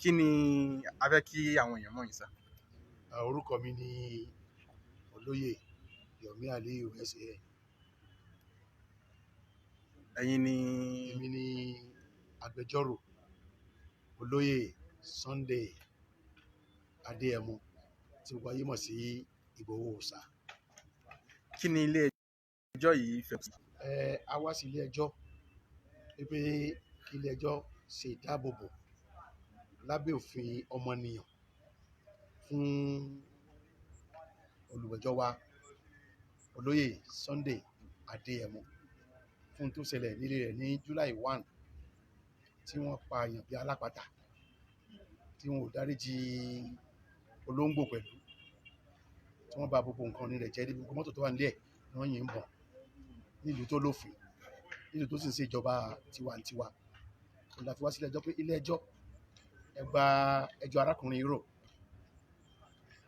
Kí ni a fẹ́ kí àwọn èèyàn mọ̀ yín sá? Orúkọ mi ni Olóyè Yomi Aliyu SAN. Ẹ̀yin ni? Èmi ni agbẹjọ́rò Olóyè Sunday Adéyẹmọ tí gbogbo ayé mọ̀ sí Ìgbòho Òòṣà. Kí ni ilé ẹjọ́ yìí fẹ́? A wá sí ilé ẹjọ́ wípé kí ilé ẹjọ́ ṣe ìdáàbòbò lábẹ́ òfin ọmọnìyàn fún olùgbẹ́jọ́ wa, Olóyè Sunday Adéyẹmọ, fún tó ṣẹlẹ̀ nílé rẹ̀ ní July 1, tí wọ́n pa èèyàn bíi alápatà, tí wọn ò dáríjì olóńgbò pẹ̀lú, tí wọ́n bà gbogbo nǹkan ní rẹ̀ jẹ́ níbi gbogbo mọ́tò tó wà nílé ẹ̀ ni wọ́n yìn bọ̀n nílùú tó lófin, nílùú tó sì ń ṣe ìjọba tiwantiwa. Òun la fi wá sílé ẹjọ́ pé ilé ẹjọ́, ẹ gba ẹjọ́ arákùnrin yìí rò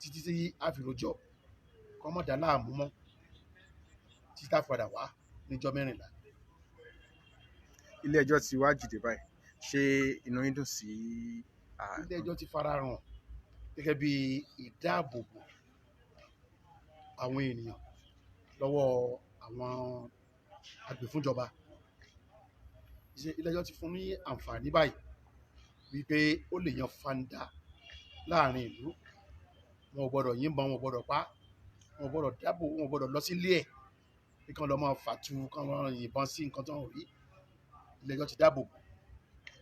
títí tí a fi rojọ́, kó má dà láàmú mọ́ títí tá a fi padà wá níjọ́ 14. Ilé ẹjọ́ ti wá jìde báyìí, ṣé inú yín dùn sí? Ilé ẹjọ́ ti fara hàn gẹ́gẹ́ bí ìdáàbòbò àwọn ènìyàn lọ́wọ́ àwọn agbèfúnjọba. Ilé ẹjọ́ ti fún ní àǹfààní báyìí wípé ó lè yan fanda láàrin ìlú. Wọn ò gbọdọ̀ yìnbọn, wọn ò gbọdọ̀ pa, wọn ò gbọdọ̀ dáàbò, wọn ò gbọdọ̀ lọ sílé ẹ̀ bí kán lọ máa fàtu, kán máa yìnbọn sí nǹkan tó ń rí. Ilé ẹjọ́ ti dáàbò bò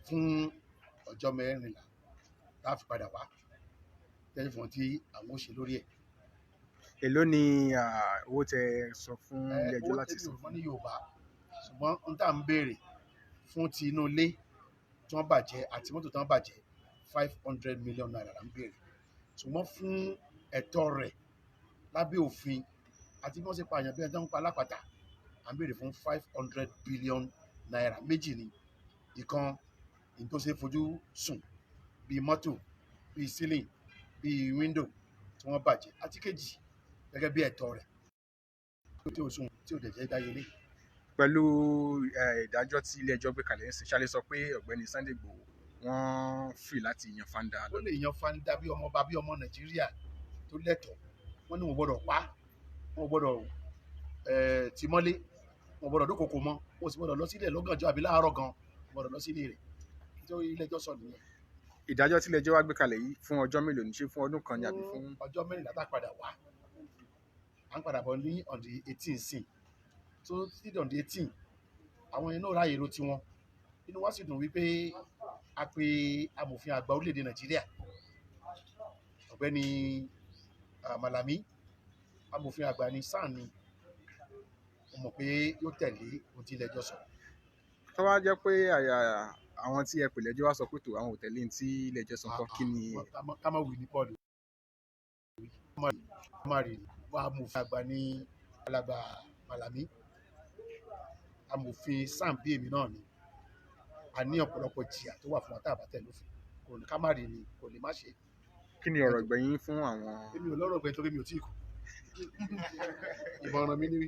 fún ọjọ́ 14 tá a fi padà wá tẹ́lẹ̀ fún wọn tí àwọn ò ṣe lórí ẹ̀. Èló ni owó tẹ sọ fún ilé ẹjọ́ owó láti tẹ́mi san? Ò mọ̀ ní Yorùbá, ṣùgbọ́n n tá à ń béèrè fún ti inú ilé tí wọ́n bàjẹ́ àti mọ́tò tí wọ́n bàjẹ́, ₦500 million là ń béèrè. Ṣùgbọ́n fún ẹ̀tọ́ rẹ̀ lábẹ́ òfin àti bí wọ́n ṣe pààyàn bí ẹni tó ń pa alápàtà, à ń béèrè fún ₦500 billion. Méjì ni: ìkan ní tó ṣe é fojú sùn bíi mọ́tò, bíi ceiling, bíi window tí wọ́n bàjẹ́, àti kejì gẹ́gẹ́ bí ẹ̀tọ́ rẹ̀ tí ò sùn, tí ò dẹ̀ jẹ́ dáyélé. Pẹ̀lú ìdájọ́ tí ilé ẹjọ́ gbé kalẹ̀ ń sìn, ṣá lè sọ pé ọ̀gbẹ́ni Sunday Igboho wọ́n free láti yan fanda Ó lè yan fanda bí ọmọ ọba, bí ọmọ Nàìjíríà tó lẹ́tọ̀ọ́. Wọ́n ní wọn gbọ́dọ̀ pa, wọn gbọ́dọ̀ tì mọ́lé, wọn gbọ́dọ̀ dúnkokò mọ́, wọn sì gbọ́dọ̀ lọ sílẹ̀ lọ́gànjọ́ àbí láàárọ̀ gan, wọn gbọ́dọ̀ lọ sílé rẹ̀. Nítorí ilé ẹjọ́ sọ nìyẹn. Ìdájọ́ tí ilé ẹjọ́ wá gbé kalẹ̀ yìí, fún ọjọ́ mélòó ní? Ṣé fún ọdún kan ni àbí fún? Ọjọ́ 14 tá a padà wá. À ń padà bọ̀ ní on the 18 sìn, tó títí on the 18, àwọn yẹn náà ráàyè ro tiwọn. Inú wa sì dùn wípé a pe amòfin àgbà orílẹ̀-èdè Nàìjíríà, Ọ̀gbẹ́ni Malami. Amòfin àgbà ní sáà ni mo mọ̀ pé yóò tẹ̀lé ohun tí ilé ẹjọ́ sọ. Tó bá jẹ́ pé àyà àwọn tí ẹ pè lẹ́jọ́ wá sọ pé tó àwọn ò tẹ̀lé ní tí ilé ẹjọ́ sọ kọ́, kí ni? Ká má wí ní Paul wí, ká má rí wá. Amòfin àgbà ní alàgbà Malami, amòfin sáà bí èmi náà ni. A ní ọ̀pọ̀lọpọ̀ jìyà tó wà fún wa tá a bá tẹ̀lé òfin. Kò ní ká má rí ni, kò lè má ṣe. Kí ni ọ̀rọ̀ ìgbẹ̀yìn fún àwọn? Èmi ò lọ́rọ̀ gbẹ̀yìn torí mi ò tí ì kú. Ìmọ̀ràn mi ni,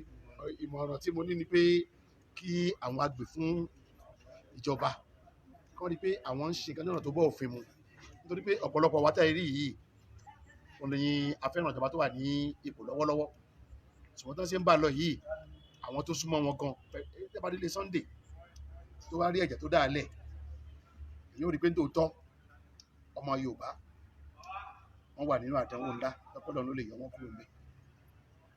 ìmọ̀ràn tí mo ní ni pé kí àwọn agbè fún ìjọba kí wọ́n rí i pé àwọn ń ṣe nǹkan ní ọ̀nà tó bọ́ òfin mu, nítorí pé ọ̀pọ̀lọpọ̀ wa tẹ́ ẹ rí yìí, òun ni a fẹ́ràn ìjọba tó wà ní ipò lọ́wọ́lọ́wọ́. Ṣùgbọ́n tó ń ṣe ń bá a lọ yìí, àwọn tó súnmọ́ wọn gan, ẹ bá délé Sunday tó wá rí ẹ̀jẹ̀ tó dáa lẹ̀, èyí ò rí i pé nítòótọ́ ọmọ Yorùbá wọ́n wà nínú àdánwò ńlá lọ́pọ̀lọpọ̀ ló lè yọ wọ́n kúrò níbẹ̀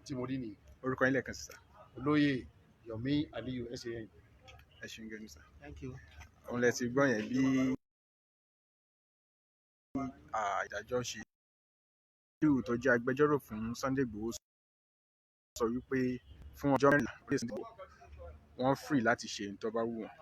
tí mo rí nìyí. Orúkọ yín lẹ́ẹ̀kan sí, sà? Olóyè Yomi Aliyu SAN. Ẹ ṣeun gan ni, sà. Thank you. Òun lẹ ti gbọ́ yẹn bí ìdájọ́ ṣe. Aliyu tó jẹ́ agbẹjọ́rò fún Sunday Igboho sọ wípé fún ọjọ́ 14 wọ́n free láti ṣe ohun tó bá wù wọ́n.